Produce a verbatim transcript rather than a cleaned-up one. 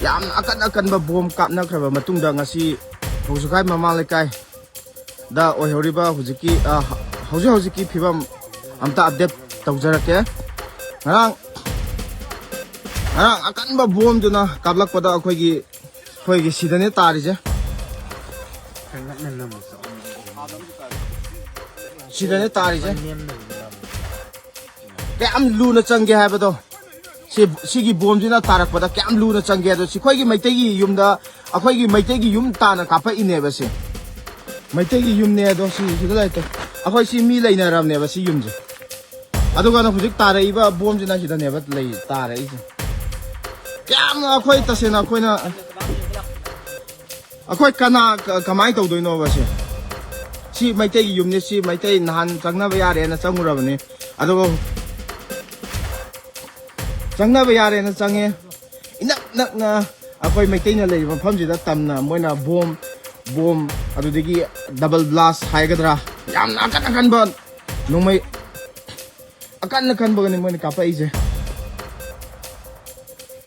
ꯌꯥꯝꯅ ꯑꯀꯟ ꯑꯀꯟꯕ ꯕꯣꯝ ꯀꯥꯞꯅꯈ꯭ꯔꯕ ꯃꯇꯨꯡꯗ, ꯉꯁꯤ ꯍꯧꯖꯤꯛꯀꯥꯏ ꯃꯃꯥ ꯂꯩꯀꯥꯏꯗ ꯑꯣꯏꯍꯧꯔꯤꯕ ꯍꯧꯖꯤꯛꯀꯤ, ꯑ, ꯍꯧꯖꯤꯛ ꯍꯧꯖꯤꯛꯀꯤ ꯐꯤꯕꯝ ꯑꯝꯇ ꯑꯞꯗꯦꯠ ꯇꯧꯖꯔꯛꯀꯦ꯫ ꯉꯔꯥꯡ, ꯉꯔꯥꯡ ꯑꯀꯟꯕ ꯕꯣꯝꯗꯨꯅ ꯀꯥꯞꯂꯛꯄꯗ ꯑꯩꯈꯣꯏꯒꯤ, ꯑꯩꯈꯣꯏꯒꯤ ꯁꯤꯗꯅꯦ ꯇꯥꯔꯤꯁꯦ꯫ ꯁꯤꯗꯅꯦ ꯇꯥꯔꯤꯁꯦ꯫ ꯀꯌꯥꯝ ꯂꯨꯅ ꯆꯪꯒꯦ ꯍꯥꯏꯕꯗꯣ, ꯁꯤ, ꯁꯤꯒꯤ ꯕꯣꯝꯁꯤꯅ ꯇꯥꯔꯛꯄꯗ ꯀꯌꯥꯝ ꯂꯨꯅ ꯆꯪꯒꯦ ꯑꯗꯣ, ꯁꯤ ꯑꯩꯈꯣꯏꯒꯤ ꯃꯩꯇꯩꯒꯤ ꯌꯨꯝꯗ, ꯑꯩꯈꯣꯏꯒꯤ ꯃꯩꯇꯩꯒꯤ ꯌꯨꯝ ꯇꯥꯅ ꯀꯥꯞꯄꯛꯏꯅꯦꯕ꯫ ꯁꯤ ꯃꯩꯇꯩꯒꯤ ꯌꯨꯝꯅꯦ ꯑꯗꯣ, ꯁꯤ, ꯁꯤꯗ ꯂꯩꯇꯦ꯫ ꯑꯩꯈꯣꯏ ꯁꯤ ꯃꯤ ꯂꯩꯅꯔꯝꯅꯦꯕ ꯁꯤ ꯌꯨꯝꯁꯦ꯫ ꯑꯗꯨꯒ ꯍꯧꯖꯤꯛ ꯇꯥꯔꯛꯏꯕ ꯕꯣꯝꯁꯤꯅ ꯁꯤꯗꯅꯦꯕ ꯂꯩ, ꯇꯥꯔꯛꯏꯁꯦ꯫ ꯌꯥꯝꯅ ꯑꯩꯈꯣꯏ ꯇꯁꯦꯡꯅ ꯑꯩꯈꯣꯏꯅ, ꯑꯩꯈꯣꯏ ꯀꯅꯥ, ꯀ-, ꯀꯃꯥꯏꯅ ꯇꯧꯗꯣꯏꯅꯣꯕ ꯁꯦ? ꯁꯤ ꯃꯩꯇꯩꯒꯤ ꯌꯨꯝꯅꯤ, ꯁꯤ ꯃꯩꯇꯩ ꯅꯍꯥꯟ ꯆꯪꯅꯕ ꯌꯥꯔꯦꯅ ꯆꯪꯉꯨꯔꯕꯅꯤ꯫ ꯑꯗꯨꯒ ꯆꯪꯅꯕ ꯌꯥꯔꯦꯅ ꯆꯪꯉꯦ꯫ ꯏꯅꯛ ꯅꯛꯅ ꯑꯩꯈꯣꯏ ꯃꯩꯇꯩꯅ ꯂꯩꯔꯤꯕ ꯃꯐꯝꯁꯤꯗ ꯇꯝꯅ ꯃꯣꯏꯅ ꯕꯣꯝ, ꯕꯣꯝ, ꯑꯗꯨꯗꯒꯤ ꯗꯕꯜ ꯕ꯭ꯂꯥꯁ ꯍꯥꯏꯒꯗ꯭ꯔꯥ, ꯌꯥꯝꯅ ꯑꯀꯟ ꯑꯀꯟꯕ ꯅꯣꯡꯃꯩ ꯑꯀꯟ ꯑꯀꯟꯕꯒꯅꯤ ꯃꯣꯏꯅ ꯀꯥꯞꯄꯛꯏꯁꯦ꯫